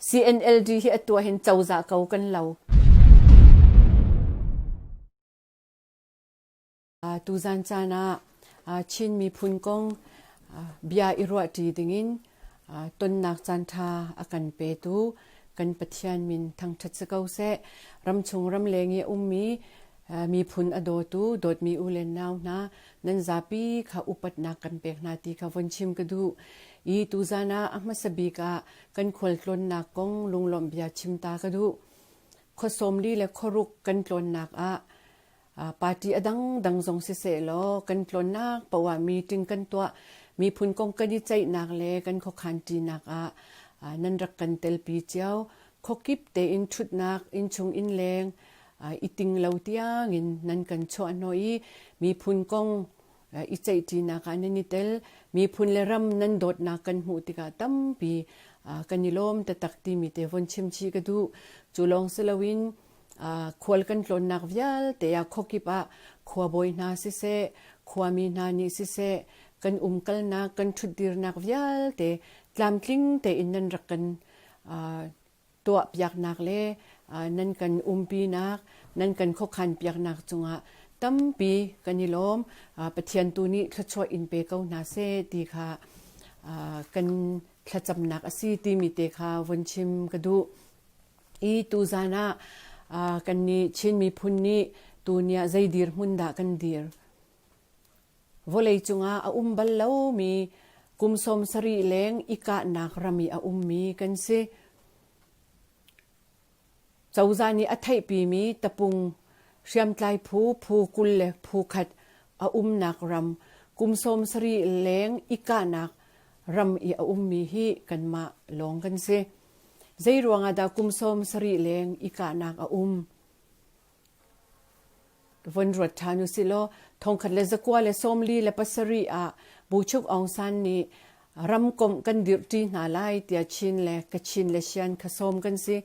CNLD hi atu ah hin cozah ko kan lo. Tuzan caan ah Chin miphun kong bia i ruahṭi dingin tonnak caanṭha a kan petu kan Pathian min thangṭhat si ko seh. Ramchung ramleng i a ummi miphun a dawtu dawtmi u le nau hna nan zapi kha upatnak kan pek hna ti kha von chim ka duh. I tuzan ah a hmasa bik ah kan khualtlawnnak kong lunglawmh bia chim ta ka duh. Khua 40 le khuaruk kan tlawnnak ah Party a dangdang zong siseh law kan tlawnnak paoh ah meeting kan tuah. Miphun kong kan i ceihnak le kan khuakhan ṭinak ah nan rak kan telpi cio. Khuakip tein ṭhutnak innchung innleng i ting lo tiangin nan kan chuahhnawh i miphun kong i ceihṭinak ah nan i tel. Miphun le ram nan dawtnak kan hmuh tikah tampi kan i lawm taktak timi te von chim chih ka duh. Cu lawng si loin Khual kan tlawnnak vialte ah khuakip ah khuabawi hna siseh, khuami hna nih siseh, kan umkalnak, kan ṭhutdirnak vialte tlamtling tein nan rak kan tuahpiaknak le nan kan umpinak, nan kan khuakhanpiaknak cungah tampi kan i lawm. Pathian tu nih thluachuah in pe ko hna seh ti kha kan thlacamnak a si timi te kha vun chim ka duh. I tuzan ah kannih Chin miphun nih tuni ah zei dirhmun dah kan dir? Vawlei cungah a um bal lomi kum 70 leng i kahnak ram i a ummi kan si. Cozah nih a theihpimi tapung hriamtlai phu phu 20 le phu khat a umnak ram kum 70 leng i kahnak ram i a ummi hi kanmah lawng kan si. Zeiruang ah dah kum 70 leng i kahnak a um? Von ruat ṭhan u sih law 1947 ah Buchuk Aung San nih ramkomh kan dirhṭi hna lai tiah Chin le Kachin le Shan kha sawm kan si.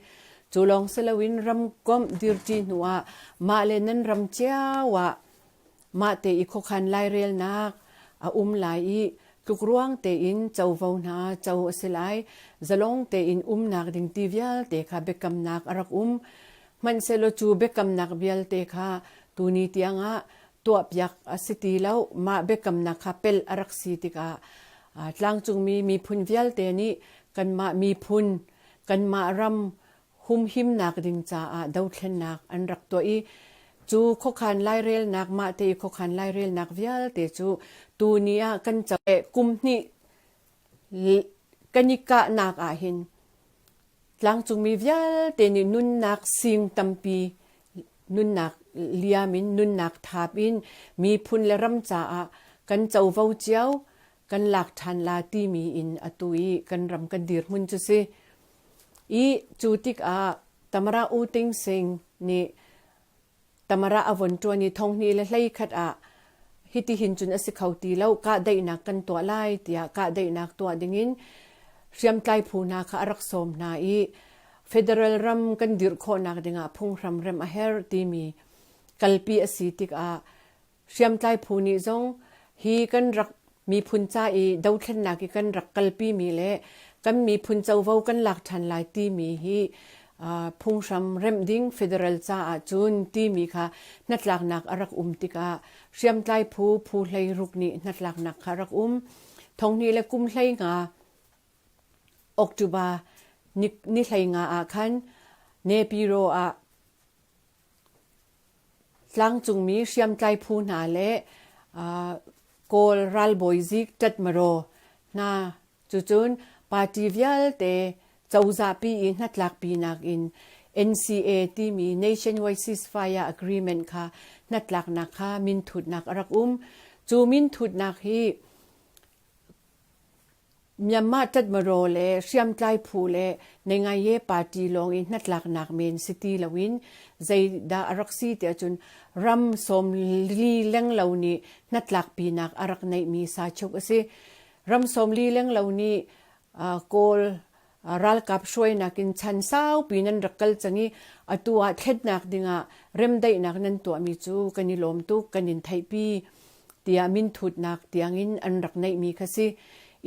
Cu lawng si loin ramkomh dirṭi hnu ah mah le nan ram cio ah Mahte i khuakhan lairelnak a um lai i tlukruang tein covo hna co a si lai. Zalong tein umnak ding ti vialte kha biakamnak a rak um. Hmanhsehlaw cu biakamnak vialte kha tuni tiangah tuahpiak a si ti lo. Mah biakamnak kha pelh a rak si tikah tlangcungmi miphun vialte nih kanmah miphun, kanmah ram humhimnak ding caah dothlennak an rak tuah i cu khuakhan lairelnak mahte i khuakhan lairelnak vialte cu tuni ah kan co kum hnih kan i kahnak ah hin tlangcungmi vialte nih nunnak sing tampi nunnak liam in nunnak thap in miphun le ram caah kan covo cio kan lak ṭhan la timi in atu i kan ram kan dirhmun cu si. I cu tikah Tamara U Ting Sing nih Tamara a von ṭuan i 2011 ah hitihin cun a si kho ti lo kahdaihnak kan tuah lai tiah kahdaihnak tuah dingin hriamtlai phu hna kha a rak sawm hna i federal ram kan dirh khawhnak dingah phunghram rem a herh timi kalpi a si tikah Hriamtlai phu nih zong hi kan rak miphun ca i dothlennak i kan rak kalpimi le kan miphun covo kan lak ṭhan lai timi hi phunghram remh ding federal caah cun timi kha hnatlaknak a rak um tikah hriamtlai phu phu 16 nih hnatlaknak kha rak um. 2015 October ni 15 ah khan Nepiro ah Tlangcungmi hriamtlai phu hna le Kawl ralbawi zik ṭatmaraw hna cucun party vialte cozahpi i hnatlakpinak in NCA timi Nationwide Ceasefire Agreement kha hnatlaknak kha minthutnak a rak um. Cu minthutnak hi Myanmar ṭatmaraw le hriamtlai phu le Nengaye party lawng i hnatlaknak men si ti loin zeidah a rak si tiah cun ram 40 lenglo nih hnatlakpinak a rak neihmi sachuk a si. Ram 40 lenglo nih Kawl ralkap hruainak in chan saupi nan rak kal cang i atu ah thlennak dingah remdaihnak nan tuahmi cu kan i lawm tuk kan in theihpi tiah minthutnak tiangin an rak neihmi kha si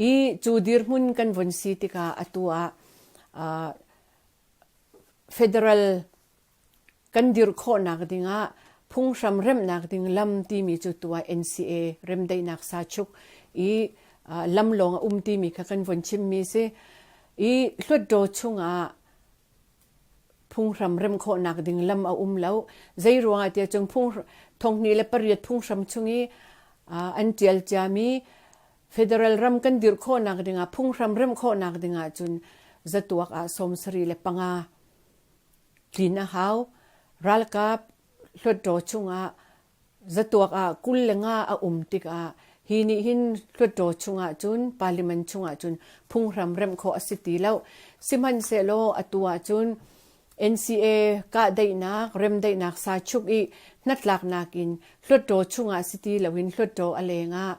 i cu dirhmun kan von si tikah atu ah. Federal kan dirh khawhnak dingah phunghram remhnak ding lam timi cu tu ah NCA remdaihnak sachuk i lam lawng a um timi kha kan von chimmi si. I Hluttaw chungah phunghram rem khawhnak ding lam a um lo. Zei ruangah tiah cun phung 2008 phunghram chung i an ṭial ciami federal ram kan dirh khawhnak dingah phunghram rem khawhnak dingah cun zatuak ah 75 tlin a hau. Ralkap hluttaw chungah zatuak ah 25 a um tikah hi nih hin hluttaw chungah cun parliament chungah cun phunghram remh khawh a si ti lo. Sihmanhsehlaw atu ah cun NCA kahdaihnak remdaihnak sachuk i hnatlaknak in hluttaw chungah si ti loin hluttaw a leng ah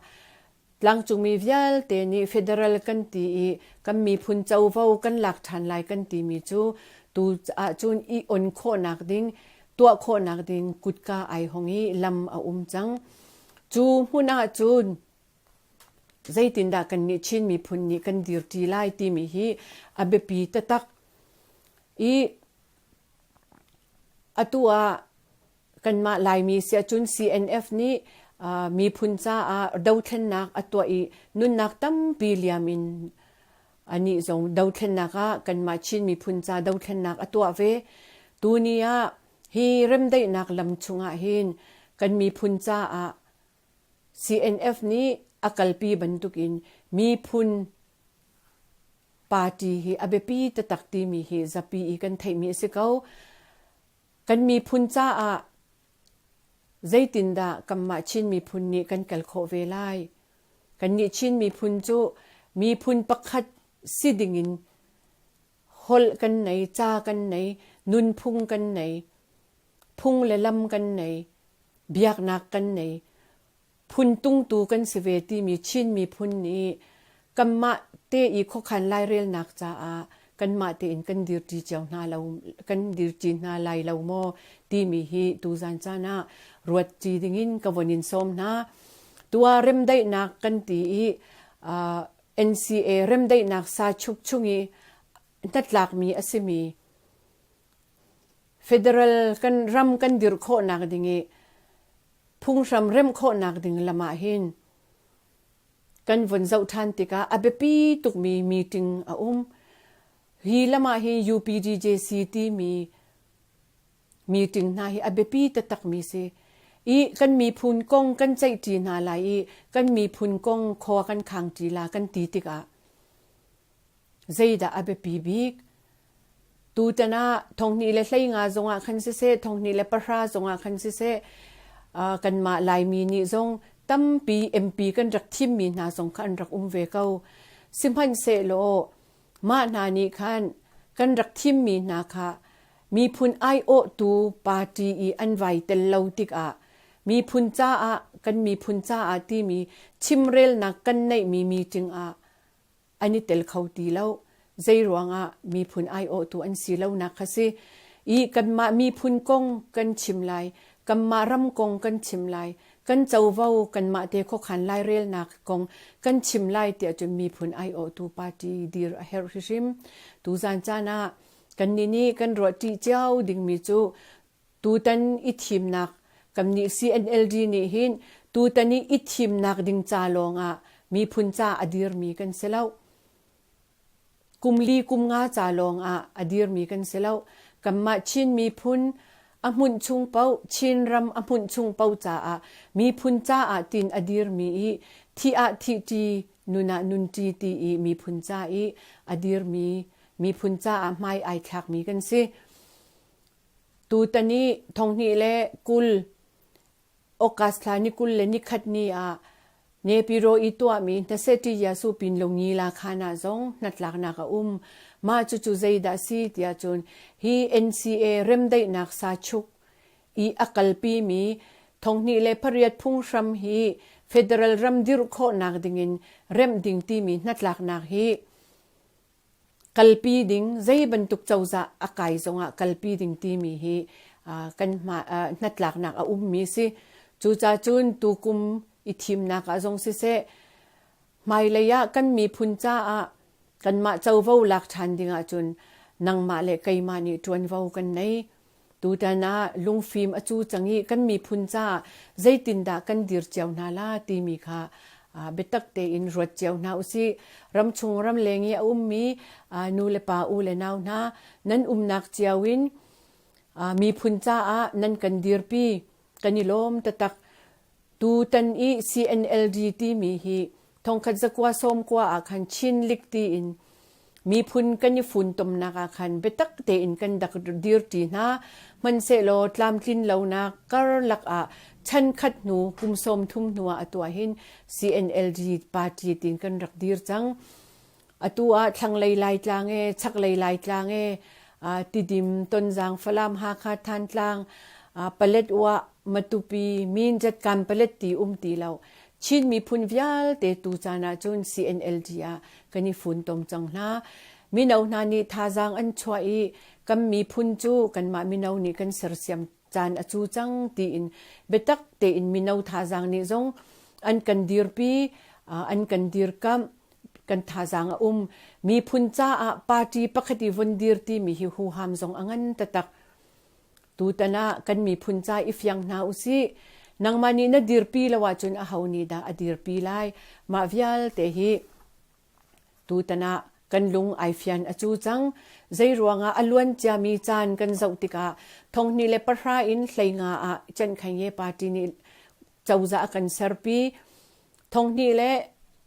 Tlangcungmi vialte nih federal kan ti i kan miphun covo kan lak ṭhan lai kan timi cu tu ahcun i on khawhnak ding, tuah khawhnak ding kutka ai hong i lam a um cang. Cu hmun ahcun zeitindah kannih Chin miphun nih kan dirṭi lai timi hi a biapi taktak i atu ah Kanmah Laimi si ahcun CNF nih miphun caah dothlennak a tuah i nunnak tampi liam in anih zong dothlennak ah kanmah Chin miphun ca dothlennak a tuah ve. Tuni ah hi remdaihnak lam chungah hin kan miphun caah CNF nih a kalpi bantukin miphun party hi a biapi taktak timi hi zapi i kan theihmi a si ko. Kan miphun caah zeitindah kanmah Chin miphun nih kan kal khawh ve lai? Kannih Chin miphun cu miphun pakhat si dingin holh kan nei, ca kan nei, nunphung kan nei, phung le lam kan nei, biaknak kan nei, phun tungtu kan si ve timi Chin miphun nih kanmah te i khuakhan lairelnak caah kanmah tein kan dirṭi cio hna lo kan dirṭi hna lai lo maw timi hi tuzan caan ah ruatṭi dingin ka von in sawm hna. Tua remdaihnak kan ti i NCA remdaihnak sa chuk chung i hnatlakmi a simi federal kan ram kan dirh khawhnak ding i phunghram remh khawhnak ding lam ah hin kan von zoh ṭhan tikah a biapi tukmi meeting a um. Hi lam ah hin UPDJC timi meeting hna hi a biapi taktakmi si. I kan miphun kong kan ceihṭi hna lai i kan miphun kong khua kan khangṭi la kan ti tikah Zeidah a biapi bik? Tutan ah 2015 zongah khan siseh, 2010 zongah khan siseh, kanmah Laimi nih zong tampi MP kan rak thimmi hna zong kha an rak um ve ko. Sihmanhsehlaw mah hna nih khan kan rak thimmi hna kha miphun aiawhtu party i an vai tel lo tikah miphun caah kan miphun caah timi chimrelnak kan neihmi meeting ah an i tel kho ti lo. Zeiruangah miphun aiawhtu an si lonak kha si. I kanmah miphun kong kan chim lai, kanmah ram kong kan chim lai, kan covo kanmah te khuakhan lairelnak kong kan chim lai tiah cun miphun aiawhtu party dir a herh hrimhrim. Tuzan caan ah kannih nih kan ruah ṭih cio dingmi cu Tutan i thimnak kannih CNLD nih hin tutan i i thimnak ding ca lawngah miphun ca a dirmi kan si lo. Kum li kum nga ca lawngah a dirmi kan si lo. Kanmah Chin miphun a hmunh chung paoh Chinram a hmunh chung paoh caah miphun caah tin a dirmi i thih ah thihṭi nun ah nunṭi ti i miphun ca i a dirmi miphun caah hmai ai thlakmi kan si. Tutan i 2020 August thla ni 21 ni ah Nepiro i tuahmi Hnaseti Yasu Pinlongi la khan ah zong hnatlaknak a um. Mah cucu zeidah si tiah cun hi NCA remdaihnak sachuk i a kalpimi 2008 phunghram hi federal ram dirh khawhnak dingin remh ding timi hnatlaknak hi kalpi ding zei bantuk cozah a kai zongah kalpi ding timi hi kan hnatlaknak a ummi si. Cucaah cun tukum i thimnak ah zong siseh hmailei ah kan miphun caah kanmah covo lak ṭhan ding ahcun nangmah le keimah nih ṭuanvo kan nei. Tutan ah lungfim a cu cang i kan miphun caah zeitindah kan dir cio hna la timi kha biatak tein ruat cio hna usih. Ramchung ramleng i a ummi nu le pa u le nau hna nan umnak cio in miphun caah nan kan dirpi kan i lawm taktak. Tutan i CNLD timi hi thongkhat zakua sawmkua ah khan Chin Lik tiin miphun kan i funtomnak ah khan biatak tein kan rak dirṭi hna. Hmanhsehlaw tlamtlin lonak karlak ah chan khat hnu kum 30 hnu ah atu ahhin CNLD party tiin kan rak dir cang. Atu ah thlanglei Laitlang e, chaklei Laitlang e, Tidim, Tonzang, Falam, Hakha, Thantlang, Paletwa, Matupi, Mindat, Kanpalet ti um ti lo. Chin miphun vialte tu caan ahcun CNLD ah kan i funtom cang hna. Mino hna nih thazaang an chuah i kan miphun cu kanmah mino nih kan sersiam caan a cu cang tiin biatak tein mino thazaang nih zong an kan dirpi, an kan dirkamh kan thazaang a um. Miphun caah party pakhat i vun dir timi hi huham zong a ngan taktak. Tutan ah kan miphun ca i fiang hna usih. Nangmah nih na dirpi lo ahcun aho nih dah a dirpi lai? Mah vialte hi tutan ah kan lung ai fian a cu cang. Zei ruangah a luan ciami caan kan zoh tikah thonghnih le pahra in 15 ah Cenkhanye party nih cozah a kan serpi. Thonghnih le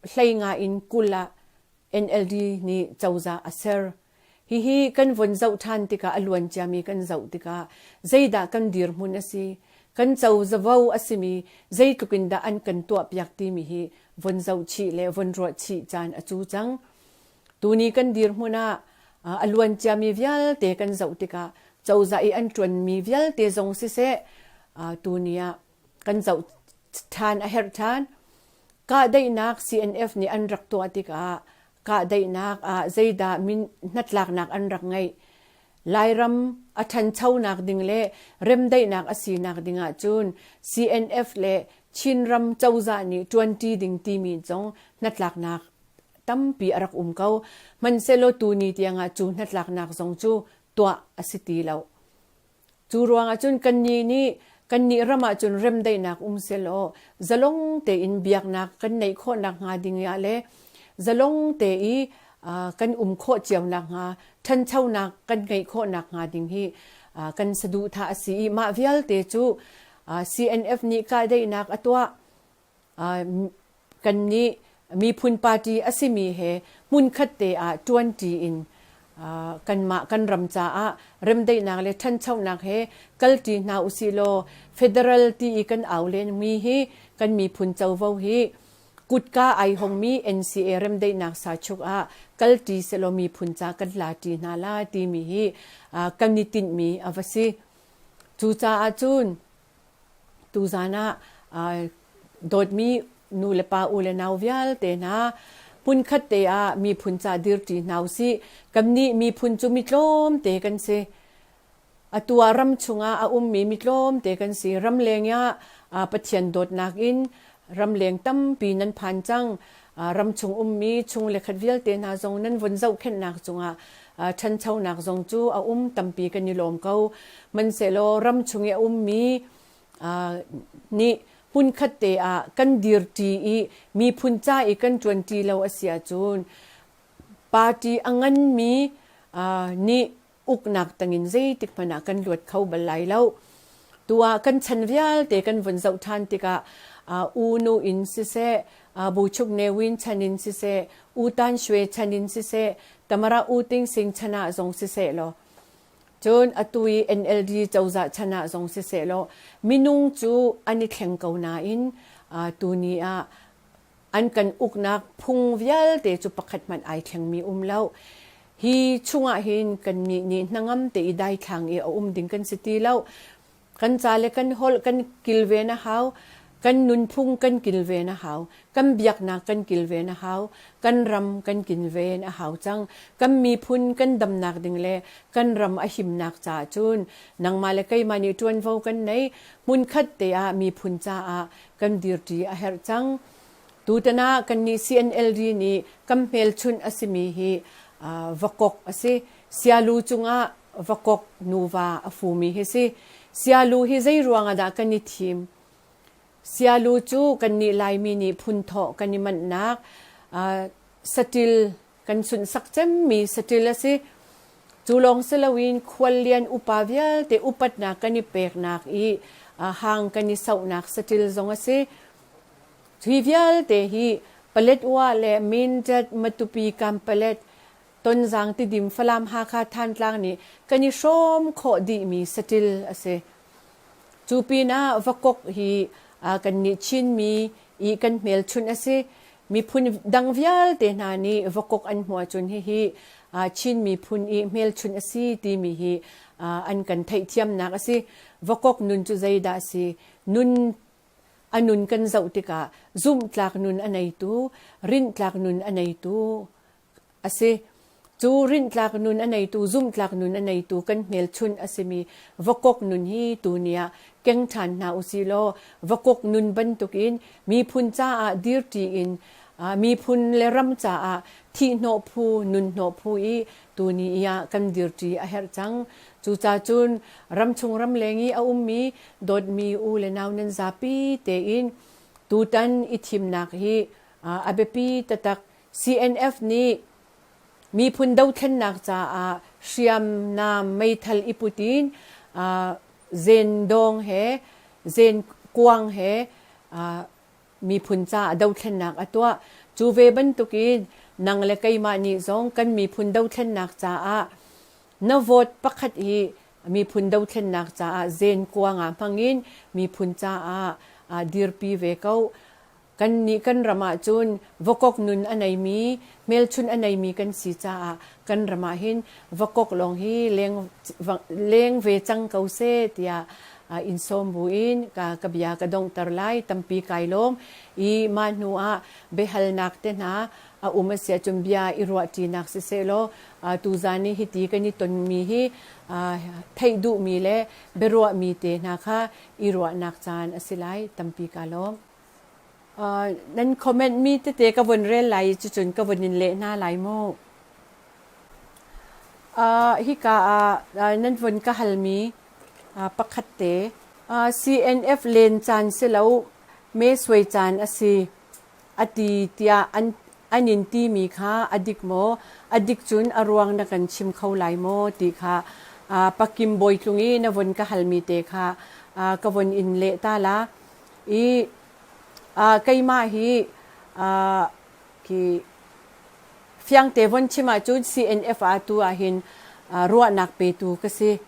15 in 20 ah NLD nih cozah a ser. Hihi kan von zoh ṭhan tikah a luan ciami kan zoh tikah zeidah kan dirhmun a si, kan cozavo a simi zeitluk in dah an kan tuahpiak timi hi von zoh chih le von ruah chih caan a cu cang. Tuni kan dirhmun ah a luan ciami vialte kan zoh tikah cozah i an ṭuanmi vialte zong siseh tuni ah kan zoh ṭhan a herh ṭhan. Kahdaihnak CNF nih an rak tuah tikah kahdaihnak ah zeidah min hnatlaknak an rak ngeih. Lairam a ṭhanchonak ding le remdaihnak a sinak ding ahcun CNF le Chinram cozah nih ṭuanṭi ding timi zong hnatlaknak tampi a rak um ko. Hmanhsehlaw tuni tiangah cu hnatlaknak zong cu tuah a si ti lo. Cu ruangah cun kannih nih kannih ram ah cun remdaihnak um sehlaw zalong tein biaknak kan neih khawhnak hnga ding ah le zalong te i kan um khawh cio nak hnga ṭhanchonak kan ngeih khawhnak hnga ding hi kan saduhthah a si i mah vialte cu CNF nih kahdaihnak a tuah Kannih miphun party a simi he hmunkhat te ah ṭuanṭi in kanmah kan ram caah remdaihnak le ṭhanchonak he kalṭi hna usih law federal ti i kan au lenmi hi kan miphun covo hi kutka ai hongmi NCA remdaihnak sachuk ah kalṭi sehlaw miphun ca kan laṭi hna la timi hi kan i tinhmi a va si. Cucaah cun Tuzaan ah dawtmi nu le pa u le nau vialte hna hmunkhat te ah miphun ca dirṭi hna usih. Kannih miphun cu mi tlawmte kan si. Atu ah ram chungah a ummi mi tlawmte kan si. Ramleng ah Pathian dawtnak in ramleng tampi nan phan cang. Ramchung ummi chung le khat vialte hna zong nan vun zohkhenhnak cungah ṭhanchonak zong cu a um tampi kan i lawm ko. Hmanhsehlaw ram chung i a ummi nih hmunkhat te ah kan dirṭi i miphun ca i kan ṭuanṭi lo a si ahcun party a nganmi nih uknak tangin zeitik hmanh ah kan luat kho bal lai lo. Tu ah kan chan vialte kan vun zoh ṭhan tikah U Nu in siseh, Bu Chuk Ne Win chan in siseh, U Tan Shwe chan in siseh, Tamara U Ting Sing chan ah zong siseh law, cun atu i NLD cozah chan ah zong siseh law, minung cu an i thleng ko nain tuni ah an kan uknak phung vialte cu pakhat hmanh ai thlengmi um lo. Hi chungah hin kannih nih hnangam te i daithlang i a um ding kan si ti lo. Kan ca le kan holh kan kilven a hau. Kan nunphung kan kilven a hau. Kan biaknak kan kilven a hau. Kan ram kan kilven a hau cang. Kan miphun kan damnak ding le kan ram a himnak caah cun nangmah le keimah nih ṭuanvo kan nei. Hmunkhat te ah miphun caah kan dirṭi a herh cang. Tutan ah kannih CNLD nih kan hmelchunh a simi hi vakok a si. Sialu cungah vakok nuva a fumi hi si. Sialu hi zei ruangah dah kan i thim? Sialu cu kannih Laimi nih phunthawh kan i manhnak saṭil kan sunhsak cemmi saṭil a si. Cu lawng si loin khuallian upa vialte upatnak kan i peknak i hang kan i sohnak saṭil zong a si. Hi vialte hi Paletwa le Mindat, Matupi, Kampalet, Tonzang, Tidim, Falam, Hakha, Thantlang nih kan i hrawm khawh dihmi saṭil a si. Cu pinah Vakok hi kannih Chinmi i kan hmelchunh a si. Miphun dang vialte hna nih Vakok an hmuh ahcun hihi Chin miphun i hmelchunh a si timi hi an kan theihthiamnak a si. Vakok nun cu zeidah a si? Nun a nun kan zoh tikah zumhtlak nun a neitu, rinhtlak nun a neitu a si. Cu rinhtlak nun a neitu, zumhtlak nun a neitu kan hmelchunh a simi vakok nun hi tuni ah keng ṭhan hna usih law vakok nun bantukin miphun caah dirṭi in miphun le ram caah thihhnawh phu, nunhnawh phu i tuni ah kan dirṭi a herh cang. Cucacun ramchung ramleng i a ummi dawtmi u le nau nan zapi tein tutan i thimnak hi a biapi taktak. CNF nih miphun dothlennak caah hriamnam meithal i put in zendawng he zenkuang he miphun caah dothlennak a tuah. Cu ve bantukin nang le keimah nih zong kan miphun dothlennak caah na vote pakhat hi miphun dothlennak caah zenkuang ah hmangin miphun caah dirpi ve ko. Kannih kan ram ahcun vakok nun a neimi, hmelchun a neimi kan si caah kan ram ah hin vakok lawng hi leng, leng ve cang ko seh tiah in sawm buin ka, ka bia ka donghter lai. Tampi kai lawm. I mah hnu ah biahalnak te hna a um a si ahcun bia i ruahṭinak siseh law tuzaan i hiti kan i tonmi hi theih duhmi le biaruahmi te hna kha i ruahnak caan a si lai. Tampi ka lawm. Nan comment mi tete ka vun rel lai i cucun ka vun in leh hna lai mu. Hika ah nan vun ka halmi pakhat te CNF len caan si lo me suai caan a si a ti tiah an an in timi kha a dik maw? A dik cun a ruang na kan chim kho lai maw ti kha pakim bawitlung i na vun ka halmi te kha ka vun in leh ta la. I keimah hi khi fiangte von chim ahcun CNF ah tu ahhin ruahnak petu ka si.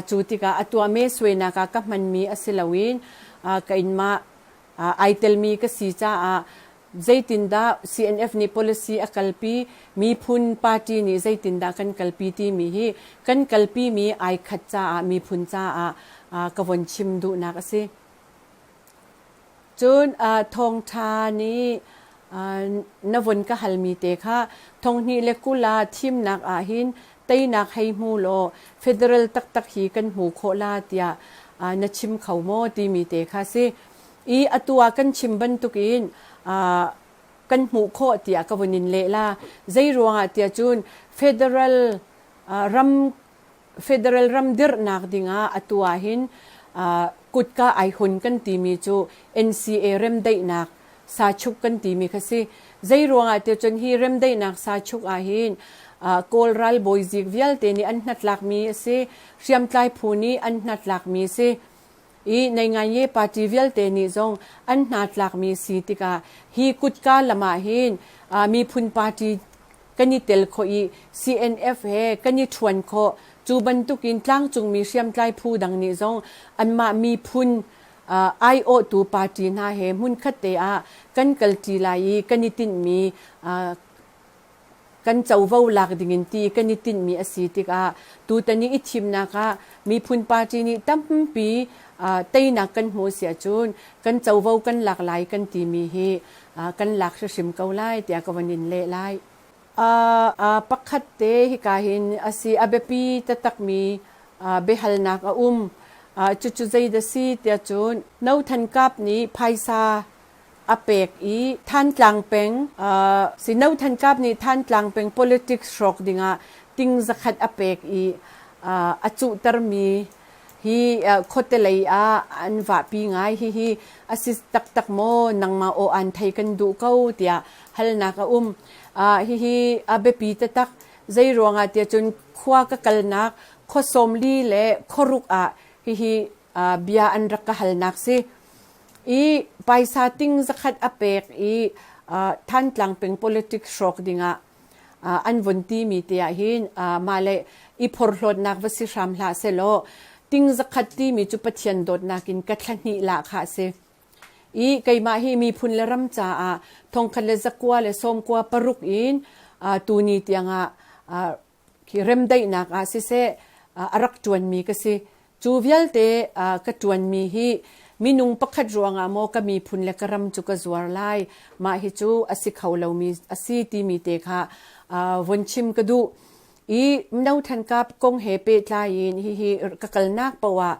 Cu tikah a tuah me suainak ah ka hmanmi a si loin keimah ai telmi ka si caah zeitindah CNF nih policy a kalpi, miphun party nih zeitindah kan kalpi timi hi kan kalpimi ai khat caah miphun caah ka von chim duhnak a si. Cun thawngṭha nih na von ka halmi te kha 2020 ah thimnak ahhin teinak hei hmu law federal taktak hi kan hmu khawh la tiah na chim kho maw timi te kha si. I atu ah kan chim bantukin kan hmuh khawh tiah ka vun in leh la. Zei ruangah tiah cun federal ram federal ram dirhnak dingah atu ah hin kutka ai hun kan timi cu NCA remdaihnak sachuk kan timi kha si. Zei ruangah tiah cun hi remdaihnak sachuk ah hin Kawl ralbawi zik vialte nih an hnatlakmi a si, hriamtlai phu nih an hnatlakmi a si. I Naingaye party vialte nih zong an hnatlakmi si tikah hi kutka lam ah hin miphun party kan i tel khawh i CNF he kan i ṭhuan khawh. Cu bantukin tlangcungmi hriamtlai phu dang nih zong anmah miphun aiawhtu party hna he hmunkhat te ah kan kalṭi lai i kan i tinhmi kan covo lak dingin ti kan i tinhmi a si tikah tutan i i thimnak ah miphun party nih tampi teinak kan hmuh si ahcun kan covo kan lak lai kan timi hi kan lak hrimhrim ko lai tiah ka von in leh lai. Pakhat te hika hin a si a biapi taktakmi biahalnak a um. Cucu zeidah si tiah cun No Than Kap nih phaisa a pek i Thantlang peng si No Than Kap nih Thantlang peng politics hrawk dingah ting zakhat a pek i a cuhtermi hi khuate lei ah an vahpi ngai. Hihi a si taktak maw nangmah aw aan thei kan duh ko tiah halnak a um. Hihi a biapi taktak. Zei ruangah tiah cun khua ka kalnak khua sawmli le khuaruk ah hihi bia an rak ka halnak si. I paisa ting zakhat a pek i Thantlang peng politics hrawk dingah an vun timi te ah hin mah le i phorhlawtnak va si hram hlah sehlaw ting zakhat timi cu Pathian dawtnak in ka thla hnih lah kha a si. I keimah hi miphun le ram caah thongkhat le zakua le sawmkua paruk in tuni tiangah khi remdaihnak ah siseh a rak ṭuanmi ka si. Cu vialte ka ṭuanmi hi minung pakhat ruangah maw ka miphun le ka ram cu ka zuar lai, mah hi cu a si kho lomi a si timi te kha von chim ka duh. I No Than Kap kong he pehtlai in hihi ka kalnak paoh ah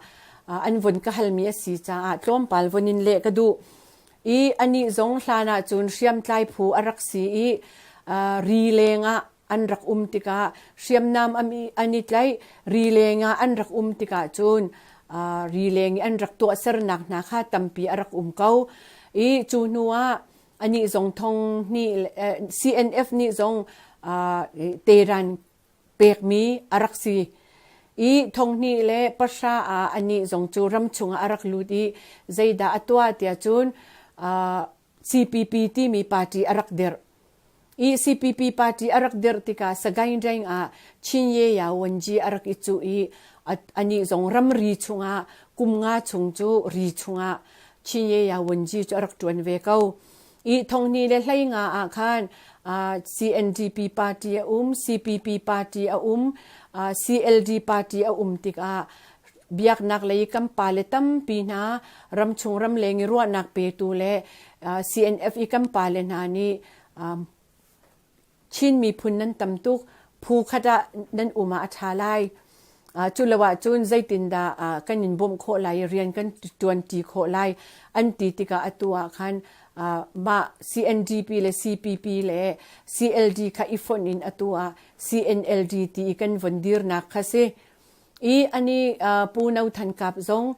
an von ka halmi a si caah tlawmpal von in leh ka duh. I anih zong hlan ah cun hriamtlai phu a rak si i ri lengah an rak um tikah hriamnam an i tlaih ri lengah an rak um tikah cun ri leng i an rak tuahsernak hna kha tampi a rak um ko i cu hnu ah anih zong thong nih CNF nih zong teran pekmi a rak si i thong hnih le pahra ah anih zong cu ram chungah a rak lut i zeidah a tuah tiah cun CPP timi party a rak dirh I CPP party a rak dirh tikah Sagaing Daing ah Chin Ye Ya Wanji a rak i cuh i anih zong ramri chungah kum nga chung cu ri chungah Chin Ye Ya Wanji cu a rak ṭuan ve ko. I thonghni le hlei nga ah khan CNDP party a um, CPP party a um, CLD party a um tikah biaknak lei kan pale tampi hna ramchung ramleng i ruahnak petu le CNF i kan pale hna nih Chin miphun nan tam tuk phu khat ah nan um ah a ṭha lai. Cu lo ahcun zeitindah kan in bawmh khawh lai i rian kan ṭuanṭi khawh lai an ti tikah atu ah khan mah CNDP le CPP le CLD kha i fonh in atu ah CNLD ti i kan von dirnak kha si. I ani Pu No Than Kap zong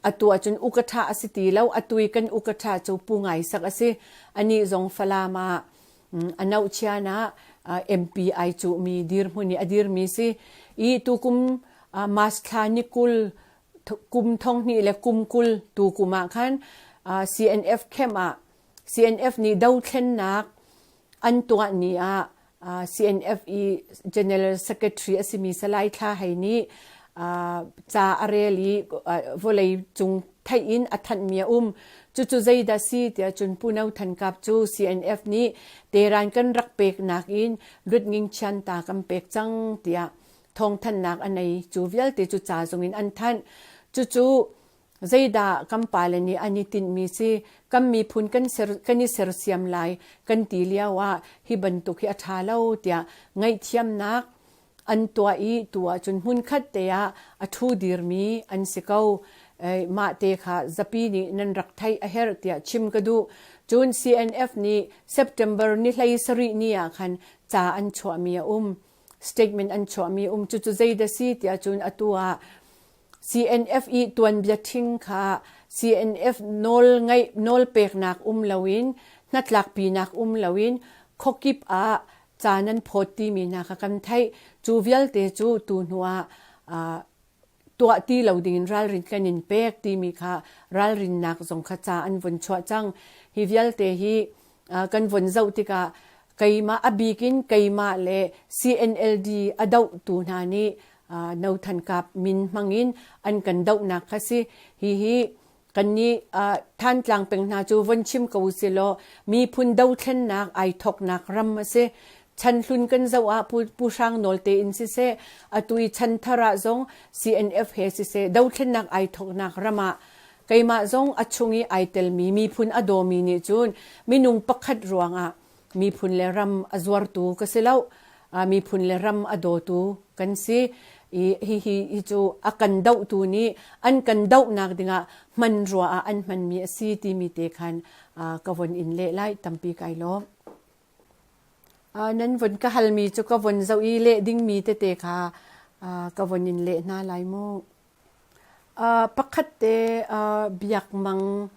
atu ahcun ukaṭha a si ti lo. Atu i kan ukaṭha cu Pu Ngai Sak a si. Anih zong Falam ah a nohchian ah MP ai cuhmi dirhmun i a dirmi si. I tukum March thla ni 20 kum thong hnih le kum 20 tukum ah khan CNF camp ah CNF nih dothlennak an tuah ni ah CNF i General Secretary a simi Salai Thla Hei nih ca a rel i vawlei cung theih in a thanhmi a um. Cucu zeidah si tiah cun Pu No Than Kap cu CNF nih teran kan rak peknak in Lutnging Chianta kan pek cang tiah thawngthanhnak a nei. Cu vialte cu ca zong in an thanh. Cucu Zeidah kan pale nih an i tinhmi si kan miphun kan, ser, kan i sersiam lai kan ti lio ah hi bantuk hi a ṭha lo tiah ngaihthiamnak an tuah i tu ahcun hmunkhat te ah a ṭhu dirmi an si ko. Mah te kha zapi nih nan rak theih a herh tiah chim ka duh. Cun CNF nih September ni 17 ni ah khan ca an chuahmi a um. Statement an chuahmi um. Cucu zeidah si tiah cun atu ah CNF i tuanbia ṭhing kha CNF nawl ngeih nawlpeknak um loin hnatlakpinak um loin khuakip ah ca nan phawt timi hna kha kan theih. Cu vialte cu tu hnu ah tuah ti lo dingin ralrin kan in pek timi kha ralrinnak zong kha ca an vun chuah cang. Hi vialte hi kan vun zoh tikah keimah a bik in keimah le CNLD a dohtu hna nih No Than Kap min hmangin an kan dohnak kha si. Hihi kannih Thantlang peng hna cu von chim ko usilaw miphun dothlennak ai thoknak ram a si. Chan hlun kan zoh ah Pu Hrang Nawl te in siseh, atu i chan thar ah zong CNF he siseh dothlennak ai thoknak ram ah keimah zong a chung i ai telmi miphun a dawmi nih cun minung pakhat ruangah miphun le ram a zuartu ka si lo miphun le ram a dawtu kan si i hihi hi cu a kan dohtu nih an kan dohnak dingah hman rua ah an hmanmi a si timi te khan ka von in leh lai tampi kai lawm. Nan von ka halmi cu ka von zoh i leh dingmi tete kha ka von in leh hna lai mu. Pakhat te biakmang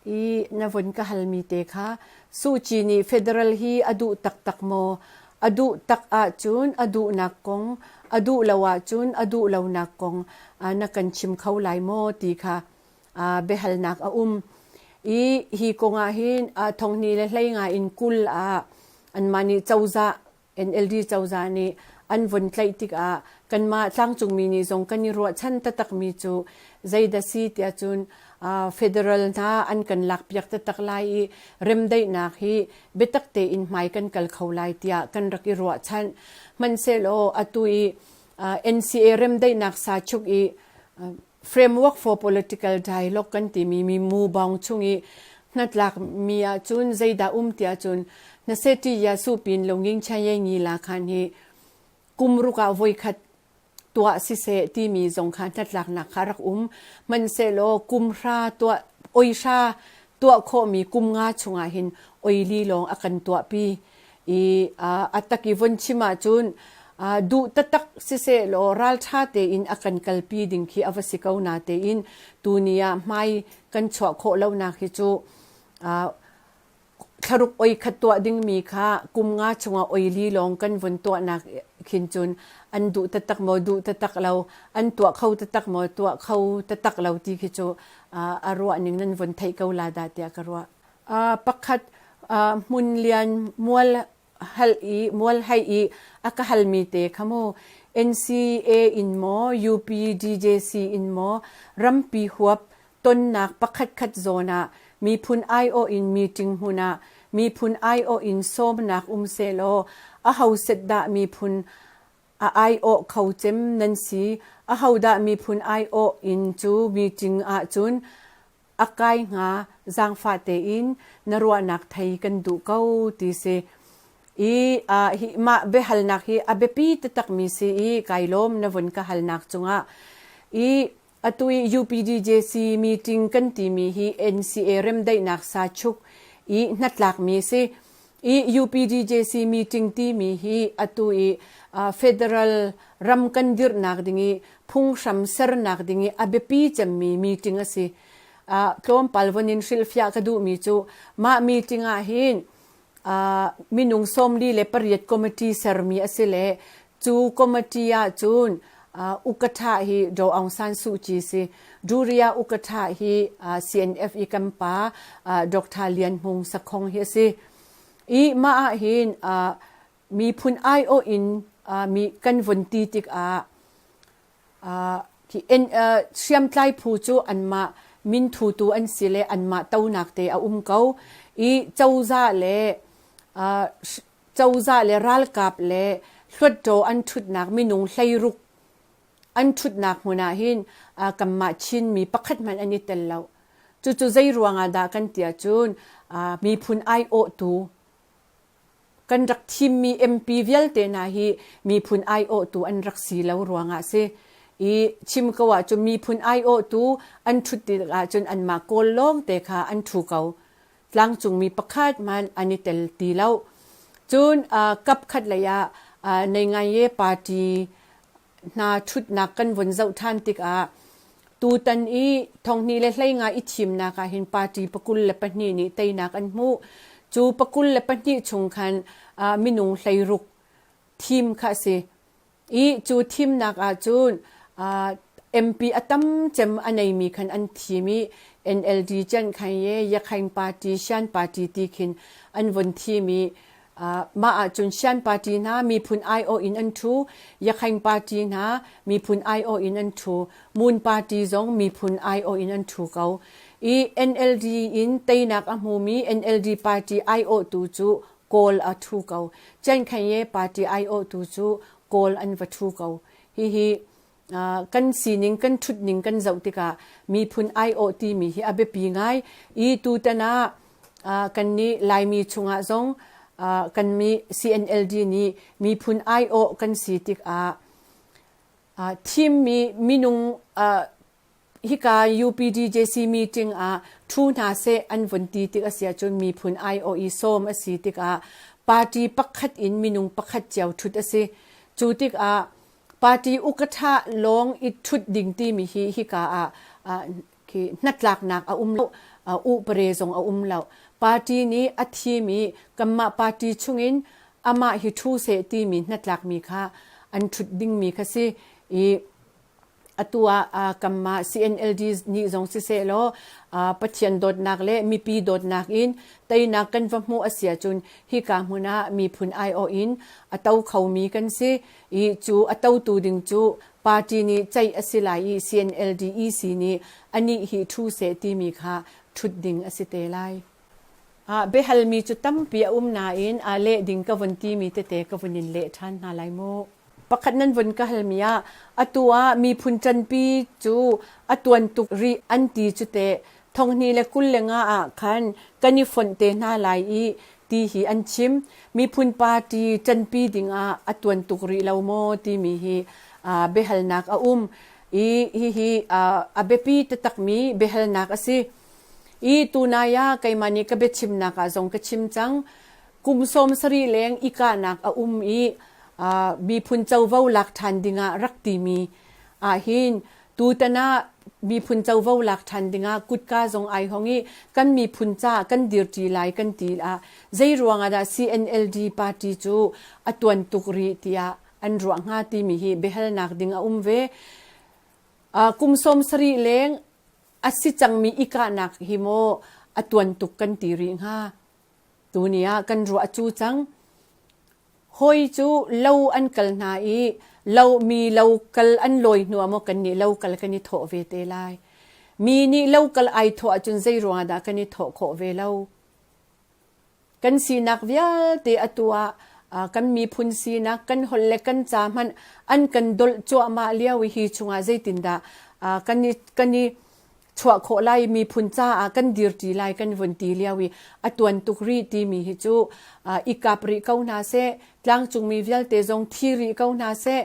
i na von ka halmi te kha Suh Kyi nih federal hi a duh taktak maw? A duh tak ahcun a duhnak kong, a duh lo ahcun a duh lonak kong na kan chim kho lai maw ti kha biahalnak a um. I hi kong ah hin thonghni le hlei nga in 20 ah anmah nih cozah NLD cozah nih an von tlaih tikah kanmah tlangcungmi nih zong kan i ruahchan taktakmi cu zeidah si tiah cun federal hna an kan lakpiak taktak lai i remdaihnak hi biatak tein hmai kan kal kho lai tiah kan rak i ruahchan. Hmanhsehlaw atu i NCA remdaihnak sachuk i Framework for Political Dialogue kan timi mi mubawng chung i hnatlak mi ahcun zeidah um tiah cun naseti ya su pin longing chaye ngi la khan hi kumruk ah voikhat tuah siseh timi zong kha hnatlaknak kha rak um. Hmanhsehlaw kumhra tuah oihra tuah khawhmi kum nga chungah hin oili lawng a kan tuahpi. I a tak i von chim ahcun duh taktak sisehlaw ralṭha tein a kan kalpi ding khi a va si ko na tein tuni ah hmai kan chuah khawh lonak hi cu thlaruk oi khat tuah dingmi kha kum nga chungah oi li lawng kan vun tuahnak khin cun an duh taktak maw duh taktak lo an tuah kho taktak maw tuah kho taktak lo ti khi cu a ruah ning nan vun theih ko la dah tiah ka ruah. Pakhat hmun lian mual hal i mual hei i a ka halmi te kha mu NCA in maw UPDJC in maw rampi huap tonnak pakhat khat zawn ah miphun aiawh in meeting hmun ah miphun aiawh in sawmnak um sehlaw aho set dah miphun a aiawh kho cem nan si ahodah miphun aiawh in cu meeting ahcun a kai hnga zaangfah tein na ruahnak thei kan duh ko ti si i hi mah biahalnak hi a biapi taktakmi si i kai lawm na vun ka halnak cungah i atu i UPDJC meeting kan timi hi NCA remdaihnak sachuk i hnatlakmi si i UPDJC meeting timi hi atu i federal ram kan dirhnak ding i phunghram sernak ding i a biapi cemmi meeting a si. Tlawmpal von in hrilhfiah ka duhmi cu mah meeting ah hin minung 48 committee sermi a si le cu committee ah cun ukatha hi Daw Aung San Suu Kyi si. Duriya ukatha hi CNF i kan pa Dr. Lian Hmung Sakhong hi a si. I mah ah hin miphun aiawh in mi kan vun ti tikah hriamtlai phu cu anmah minthutu an si le anmah tonak te a um ko i cozah le cozah le ralkap le hluttaw an ṭhutnak minung 16 an ṭhutnak hmun ah hin kanmah Chinmi pakhat hmanh an i tel lo. Cucu zei ruangah dah kan ti ahcun miphun aiawhtu Kan rak thimmi MP vialte hna hi miphun aiawhtu an rak si lo ruangah si. I chim ko ahcun miphun aiawhtu an ṭhut tik ahcun anmah Kawl lawngte kha an ṭhu ko. Tlangcungmi pakhat hmanh an i tel ti lo. Cun kap khat lei ah Naingaye party hna ṭhutnak kan vun zoh ṭhan tikah tutan i 2015 i thimnak ah hin party 22 nih teinak an hmuh. Cu 22 chung khan minung 16 thim kha a si. I cu thimnak ah cun MP a tam cem a neimi khan an thim i NLD Chan Khain ye Yakhain Party Shan Party ti khin an vun thim i Mah ahcun Shan party hna miphun aiawh in an ṭhu, Yakhaing party hna miphun aiawh in an ṭhu, Moon party zong miphun aiawh in an ṭhu ko. I NLD in teinak a hmumi NLD party aiawhtu cu Kawl a ṭhu ko. Chiankhanye party aiawhtu cu Kawl an va ṭhu ko. Hihi kan sining kan ṭhutning kan zoh tikah miphun aiawh timi hi a biapi ngai i tutan ah kannih Laimi chungah zong kan mi CNLD nih miphun aiawh kan si tikah thimmi minung hika UPDJC meeting ah ṭhu hna seh an vun ti tik a si ahcun miphun aiawh i sawm a si tikah Party pakhat in minung pakhat cio ṭhut a si. Cu tikah party ukatha lawng i ṭhut ding timi hi hika ah khi hnatlaknak a um lo, upare zong a um lo. Party nih a thim i kanmah party chungin amah hi ṭhu seh timi hnatlakmi kha an ṭhut dingmi kha si i atu ah kanmah CNLD nih zong siseh law Pathian dawtnak le mipi dawtnak in teinak kan va hmuh a si ahcun hika hmun ah miphun aiawh in a to khomi kan si i cu a totu ding cu party nih ceih a si lai i CNLD EC nih anih hi ṭhu seh timi kha ṭhut ding a si te lai. Biahalmi cu tampi a um nain aa leh ding ka vun timi tete ka vun in leh ṭhan hna lai mu. Pakhat nan vun ka halmi ah atu ah miphun ṭanpi cu a tuan tuk rih an ti cu teh thonghnih le 25 ah khan kan i fonh te hna lai i ti hi an chim. Miphun party ṭanpi dingah a tuan tuk rih lo maw timi hi biahalnak a um i hihi a biapi taktakmi biahalnak a si. I tunai ah keimah nih ka biachimnak ah zong ka chim cang. Kum 70 leng i kahnak a um i miphun covo lak ṭhan dingah rak timi ahhin tutan ah miphun covo lak ṭhan dingah kutka zong ai hong i kan miphun ca kan dirṭi lai kan ti ah zei ruangah dah CNLD party cu a tuan tuk rih tiah an ruah hnga timi hi biahalnak ding a um ve. Kum 70 leng a si cangmi i kahnak hi maw a tuan tuk kan ti rih hnga? Tuni ah kan ruah cu cang. Hawi cu lo an kal hna i lo mi lo kal an lawi hnu ah maw kannih lo kal kan i thawh ve te lai. Mi nih lo kal ai thawh ahcun zei ruangah dah kan i thawh khawh ve lo? Kan sinak vialte atu ah kan miphun sinak, kan holh le kan ca hmanh an kan dolh cuahmah lio i hi chungah zeitindah kan i chuah khawh lai miphun caah kan dirṭi lai kan vun ti lio i a tuan tuk rih timi hi cu i kap rih ko hna seh tlangcungmi vialte zong thi rih ko hna seh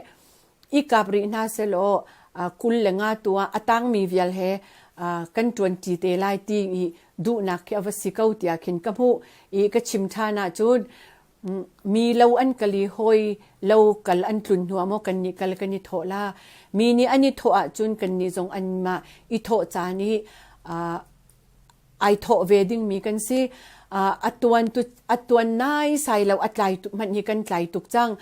i kap rih hna sehlaw 25 tu ah a tangmi vial he kan ṭuanṭi te lai ti i duhnak khi a va si ko tiah khin ka hmuh i ka chim ṭhan ahcun mi lo an kal i hawi lo kal an tlun hnu ah maw kannih kal kan i thawh la mi nih an i thawh ahcun kannih zong anmah i thawh caan i ai thawh ve dingmi kan si. A tuan tu a tuan nai sai lo a tlai tuk hmanh hi kan tlai tuk cang.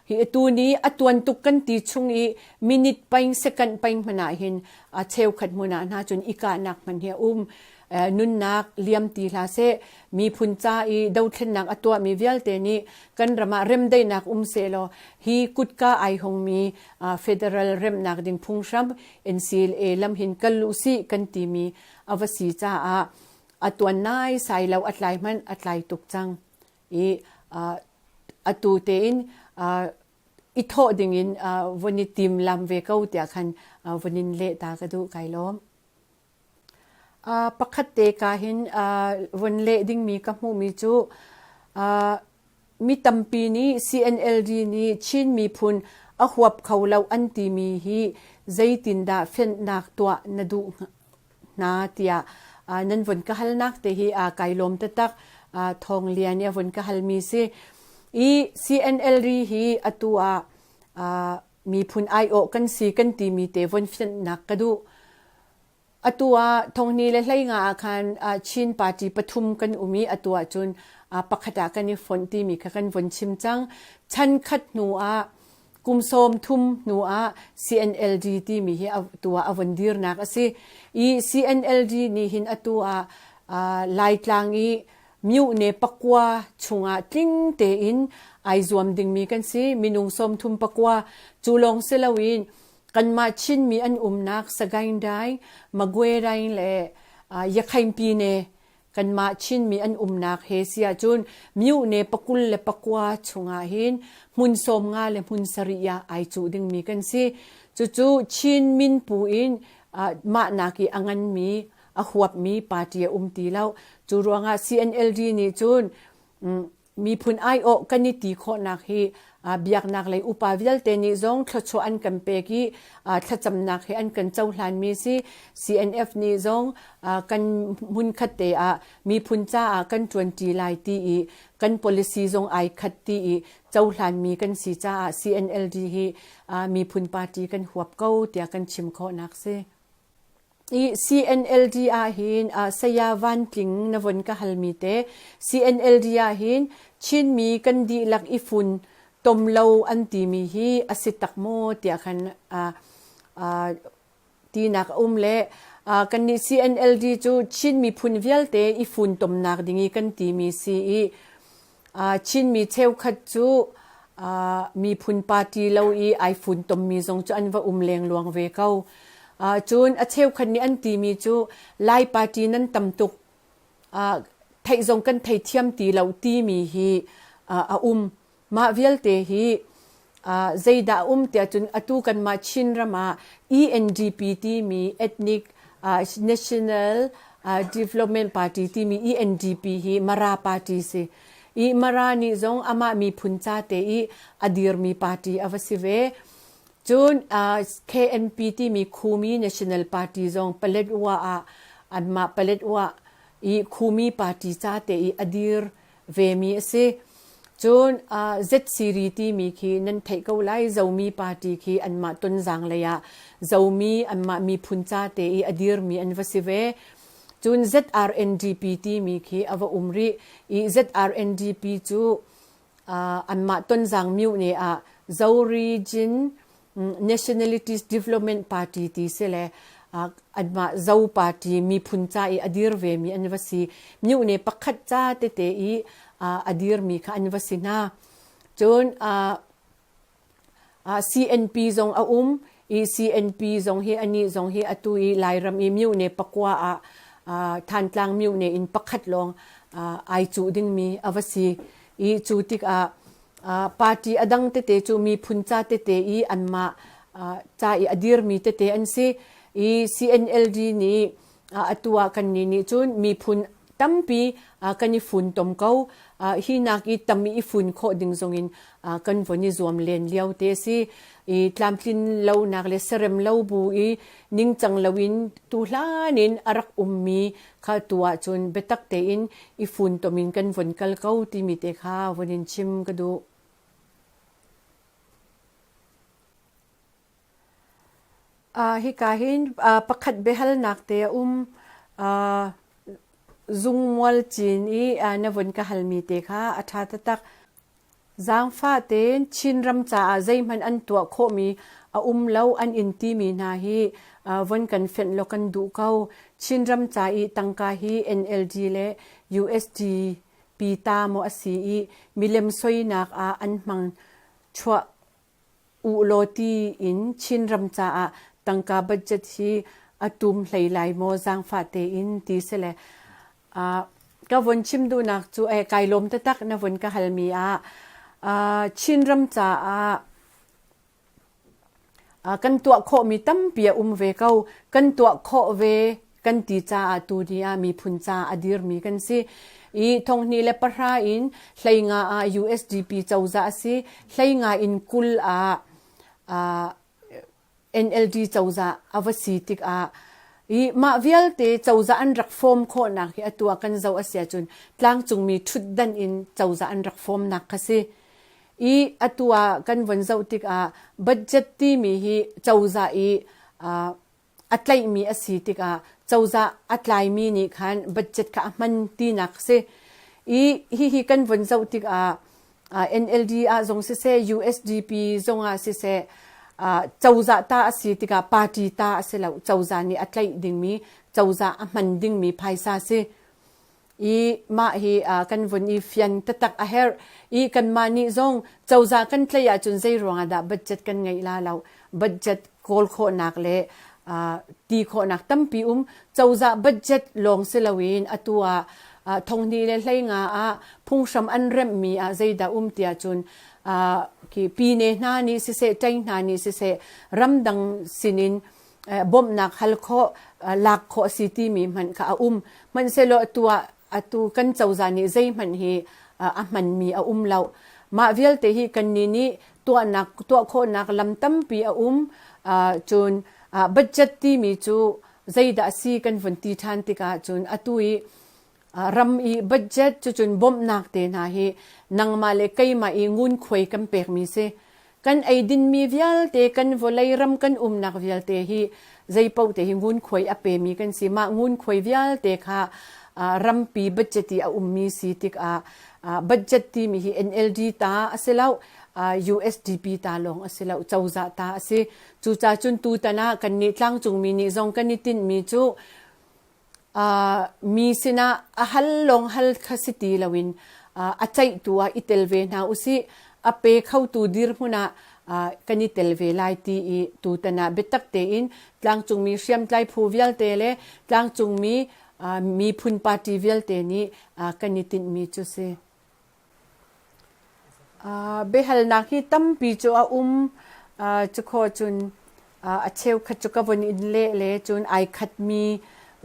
Hi atu ni a tuan tuk kan ti chung i minute paing second paing hmanh ah hin a cheukhat hmun ah hna cun i kahnak hmanh hi a um. Nunnak liam ti hlah seh miphun ca i dothlennak a tuahmi vialte nih kan ram ah remdaihnak um sehlaw hi kutka ai hongmi federal remnak ding phunghram NCLA lam hin kal u sih kan timi a va si caah a tuan nai sai lo a tlai hmanh a tlai tuk cang i atu tein i thawh dingin vun i tim lam ve ko tiah khan vun in leh ta ka duh kai lawm. Pakhat te ka hin vun leh dingmi ka hmuhmi cu Mi tampi nih CNLD nih Chin miphun a huap kho lo an timi hi zeitindah fenhnak tuah na duh hna tiah nan vun ka halnak te hi kai lawm taktak. Thawng Lian nih a vun ka halmi si. I CNLD hi atu ah miphun aiawh kan si kan timi te vun fianhnak ka duh. Atu ah thonghnih le 15 ah khan Chin party pathum kan um i atu ahcun pakhat ah kan i fonh timi kha kan vun chim cang. Chan khat hnu ah kum 30 hnu ah CNLD timi hi atu ah a vun dirnak a si. I CNLD nih hin atu ah Laitlang i myuhne pakua chungah tling tein ai zuam dingmi kan si. Minung 39 cu lawng si loin Kanmah Chinmi an umnak Sagaing Daing, Magwe Daing le Yakhain Pyine kanmah Chinmi an umnak he si ahcun myuhne 29 chungah hin hmun 50 le hmun 7 ah ai cuh dingmi kan si. Cucu Chin min pu in mah nak i a nganmi a huapmi party a um ti lo. Cu ruangah CNLD nih cun. Miphun aiawh kan i ti khawhnak hi biaknak lei upa vialte nih zong thluachuah an kan pek i thlacamnak he an kan cohlanmi si. CNF nih zong kan hmunkhat te ah miphun caah kan ṭuanṭi lai ti i kan policy zong ai khat ti i cohlanmi kan si caah CNLD hi miphun party kan huap ko tiah kan chim khawhnak si. I CNLD ahhin Saya Van Tling na von ka halmi te CNLD ahhin Chinmi kan dihlak i fun tom lo an timi hi a si tak maw tiah khan tinak a um le kannih CNLD cu Chin miphun vialte i funtomnak ding i kan timi si i Chinmi cheukhat cu miphun party lo i ai funtommi zong cu an va um lengluang ve ko. Cun a cheukhat nih an timi cu Lai party nan tam tuk theih zong kan theithiam ti lo timi hi a um. Mah vialte hi zeidah a um tiah cun atu kanmah Chinram ah ENDP timi Ethnic National Development Party timi ENDP hi Mara party si. I Mara nih zong amah miphun ca te i a dirmi party a va si ve. Cun KNP timi Khumi National Party zong Paletwa ah anmah Paletwa i Khumi party ca te i a dir vemi a si. Cun ZCD timi khi nan theih ko lai Zomi party khi anmah Tonzang lei ah Zomi anmah miphun ca te i a dirmi an va si ve. Cun ZRNDP timi khi a va um rih i ZRNDP cu anmah Tonzang myone ah Zo Region Nationalities Development Party ti si le anmah Zo party miphun ca i a dir vemi an va si. Myone pakhat ca tete i a dirmi kha an va si hna. Cun CNP zong a um i CNP zong hi anih zong hi atu i Lairam i myone pakua ah Thantlang myone in pakhat lawng ai cuh dingmi a va si. I cu tikah Party a dang tete cu miphun ca tete i anmah ca i a dirmi tete an si. I CNLD nih atu ah kannih nih cun miphun tampi kan i funtom ko. Hi nak i tam i fun khawh ding zongin kan von i zuam len lio te a si. I tlamtlin lonak le serem lo bu i ningcang loin tuhlan in a rak ummi kha tu ahcun biatak tein i funtom in kan von kal ko timi te kha von in chim ka duh. Uh, hika hin uh, pakhat biahalnak te a um uh, zungmual cin i uh, na von ka halmi te kha a ṭha taktak. Zaangfah tein Chinram caah zeihmanh an tuah khawhmi a um lo an in timi hna hi von kan fenh law kan duh ko. Chinram ca i tangka hi NLD le USDP ta maw a si i milem soinak ah an hmang chuah uh law ti in Chinram caah tangka budget hi a tum hlei lai maw zaangfah tein ti si le Ka von chim duhnak cu eh, kai lawm taktak na von ka halmi ah Chinram caah kan tuah khawhmi tampi a um ve ko. Kan tuah khawh ve kan ti caah tu ni ah miphun ca a dirmi kan si. I thonghnih le pahra in hleinga ah USDP cozah a si. Hleinga in 20 ah NLD cozah a va si tikah i mah vialte cozah an rak form khawhnak hi atu ah kan zoh a si ahcun tlangcungmi ṭhutdan in cozah an rak formnak kha si. I atu ah kan von zoh tikah budget timi hi cozah i a tlaihmi a si tikah cozah a tlaimi nih khan budget kha a hman tinak si. I hihi kan von zoh tikah NLD ah zong siseh USDP zong ah siseh cozah ta a si tikah party ta a si lo cozah nih a tlaih dingmi cozah a hman dingmi phaisa si i mah hi kan vun i fian taktak a herh i kanmah nih zong cozah kan tlaih ahcun zei ruangah dah budget kan ngeih la lo budget kawl khawhnak le ti khawhnak tampi um cozah budget lawng si loin atu ah thonghnih le hleinga ah phunghram an remhmi ah zeidah um tiah cun khi pine hna nih siseh ṭei hna nih siseh ramdang sinin bawmhnak hal khawh lak khawh a si timi hmanh kha a um hmanhsehlaw atu ah atu kan cozah nih zeihmanh hi a hmanmi a um lo. Mah vialte hi kannih nih tuahnak tuah khawhnak lam tampi a um. Cun budget timi cu zeidah a si kan vun ti ṭhan tikah cun atu i ram i budget cucun bawmhnak te hna hi nangmah le keimah i ngunkhuai kan pekmi si. Kan eidinmi vialte kan vawlei ram kan umnak vialte hi zeipaoh te hi ngunkhuai a pemi kan si. Mah ngunkhuai vialte kha rampi budget i a ummi si tikah budget timi hi NLD ta a si lo, USDP ta lawng a si lo, cozah ta a si. Cucaah cun tutan ah kannih tlangcungmi nih zong kan i tinhmi cu mi sinah a hal lawng hal kha si ti loin a ceihtu ah i tel ve hna usih. A pe khotu dirhmun ah kan i tel ve lai ti i tutan ah biatak tein tlangcungmi hriamtlai phu vialte le tlangcungmi miphun party vialte nih kan i tinhmi cu si. Biahalnak hi tampi cu a um. Cukhawh cun a cheukhat cu ka von in leh le cun ai khatmi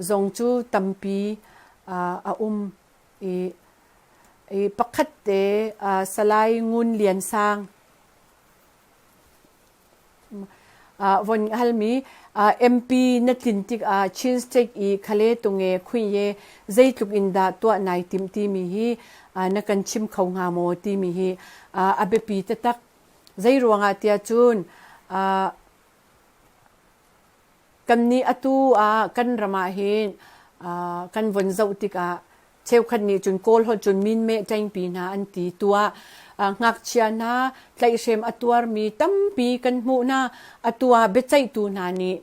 zong cu tampi a um. I pakhat te Salai Ngun Lian Sang Von halmi MP na tlin tikah Chin State i khale tunge khuiye zeitluk in dah tuah nai timh timi hi na kan chim kho hnga maw timi hi a biapi taktak. Zei ruangah tiah cun Kannih atu ah kan ram ah hin kan von zoh tikah cheukhat nih cun Kawl holh cun minmeh ṭengpi hna an ti. Tu ah ngakchia hna tlaihhrem a tuarmi tampi kan hmuh hna. Atu ah biaceihtu hna nih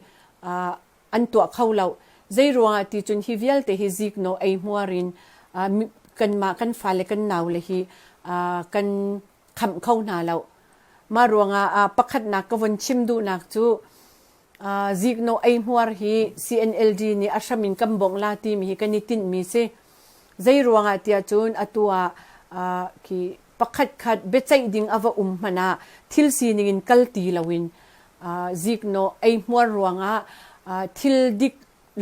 an tuah kho lo. Zei ruangah ti cun hi vialte hi ziknawh eihmuar in kanmah kan fale kan naule hi kan khamh kho hna lo. Mah ruangah pakhatnak ka von chim duhnak cu ziknawh eihmuar hi CNLD nih a hram in kan bawngh la timi hi kan i tinhmi si. Zei ruangah tiah cun atu ah khi pakhat khat biaceih ding a va um hmanh ah thil sining in kal ti loin ziknawh eihmuar ruangah thil dik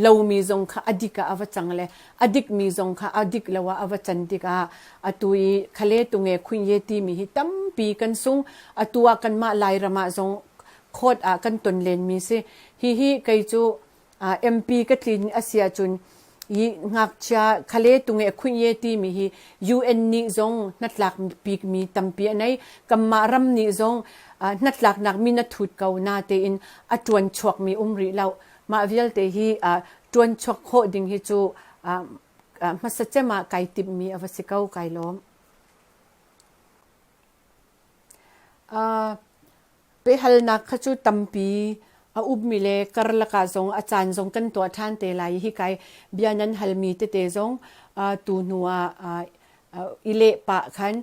lomi zong kha a dik ah a va cang le a dikmi zong kha a dik lo ah a va can tikah atu i khale tunge khuin ye timi hi tampi kan sung. Atu ah kanmah Lairam ah zong court ah kan ton lenmi si. Hihi kei cu MP ka tlin a si ahcun hi ngakchia khale tunge khuin ye timi hi UN nih zong hnatlak bikmi tampi a nei. Kanmah ram nih zong hnatlaknak min a thut ko na tein a ṭuan chuakmi um rih lo. Mah vialte hi ṭuan chuak khawh ding hi cu hmasa cem ah kai timhmi a va si ko kai lawm. Pehalnak kha cu tampi a ummi le karlak ah zong a caan zong kan tuah ṭhan te lai i hikai bia nan halmi tete zong tu hnu ah i leh pah khan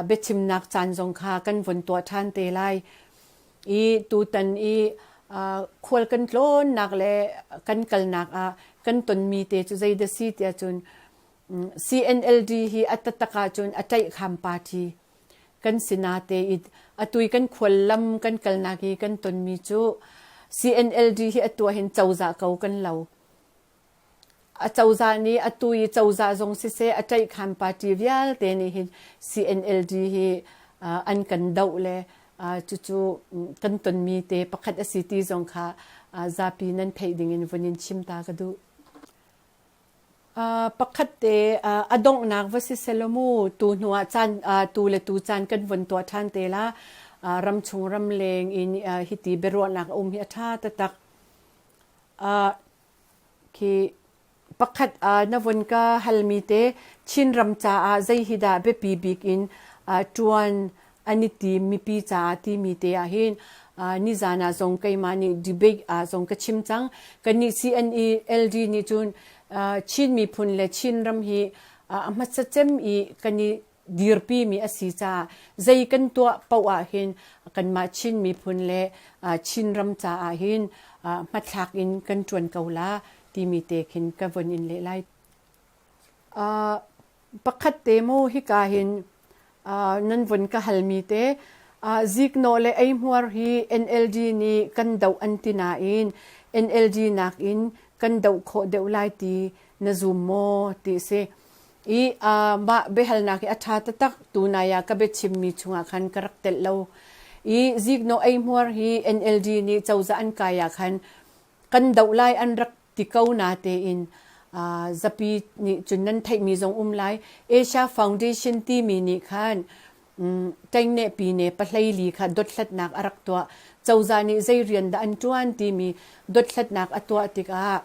biachimnak caan zong kha kan von tuah ṭhan te lai. I tutan i khual kan tlawnnak le kan kalnak ah kan tonmi te cu zeidah si tiah cun CNLD hi a taktak ahcun a ṭaihkham party kan si nate i atu i kan khuallam kan kalnak i kan tonmi cu CNLD hi atu ahhin cozah ko kan lo. A cozah nih atu i cozah zong siseh a ṭaihkhan party vialte nih hin CNLD hi an kan doh le cucu kan tonmi te pakhat a si ti zong kha zapi nan theih ding in vun in chim ta ka duh. Pakhat te a donghnak va si selaw mu tu hnu ah caan tu le tu caan kan von tuah ṭhan te la. Ramchung ramleng in hiti biaruahnak a um hi a ṭha taktak. Khi pakhat na von ka halmi te Chinram caah zei hi dah biapi bik in ṭuan an i tim mipi caah timi te ah hin nizan ah zong keimah nih debate ah zong ka chim cang. Kannih CNLD nih cun Chin miphun le Chinram hi a hmasa cem i kan i dirpimi a si caah zei kan tuah paoh ah hin kanmah Chin miphun le Chinram caah hin hmathlak in kan ṭuan ko la timi te khin ka von in leh lai. Pakhat te mu hika hin nan vun ka halmi te ziknawh le eihmuar hi NLD nih kan doh an ti nain NLD nakin kan doh khawh deuh lai ti na zum maw ti si. I mah biahalnak hi a ṭha taktak tunai ah ka biachimmi chungah khan ka rak telh lo. I ziknawh eihmuar hi NLD nih cozah an kai ah khan kan doh lai an rak ti ko natein zapi nih cun nan theihmi zong um lai. Asia Foundation timi nih khan ṭengneh pine pahleili kha dothlatnak a rak tuah. Cozah nih zei rian dah an ṭuan timi dothlatnak a tuah tikah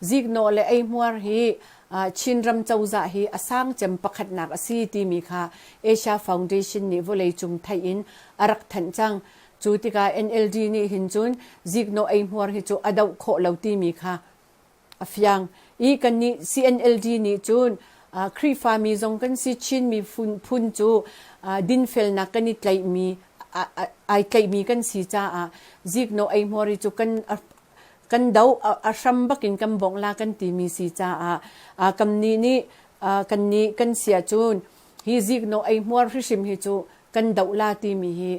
ziknawh le eihmuar hi Chinram cozah hi a sang cem pakhatnak a si timi kha Asia Foundation nih vawleicung theih in a rak thanh cang. Cu tikah NLD nih hin cun ziknawh eihmuar hi cu a doh khawh lo timi kha a fiang. I kannih CNLD nih cun Khrihfami zong kan si Chin miphun phun cu dinfelnak kan i tlaihmi ai tlaihmi kan si caah ziknawh eihmuar hi cu kan kan do a hram bakin kan bongh la kan timi si caah kan nih nih kan nih kan si ahcun hi ziknawh eihmuar hrihrim hi cu kan doh la timi hi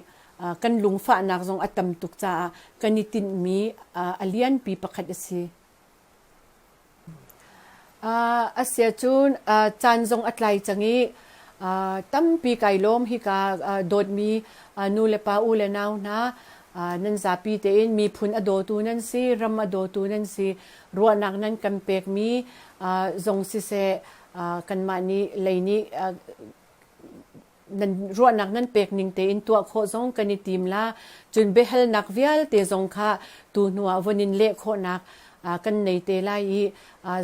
kan lungfahnak zong a tam tuk caah kan i tinhmi a lianpi pakhat a si. A si ahcun caan zong a tlai cang i tampi kai lawm hika dawtmi nu le pa u le nau hna nan zapi tein miphun a dawtu nan si, ram a dawtu nan si, ruahnak nan kan pekmi zong siseh kanmah nih lei nih nan ruahnak nan pek ning tein tuah khawh zong kan i tim la. Cun biahalnak vialte zong kha tu hnu ah von in leh khawhnak kan nei te lai i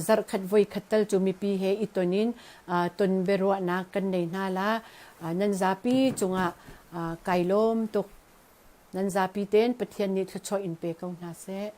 zarhkhat voi khat tal cu mipi he i ton in ton biaruahnak kan nei hna la. Nan zapi cungah kai lawm tuk. Nan zapi tein Pathian nih thluachuah in pe ko hna seh.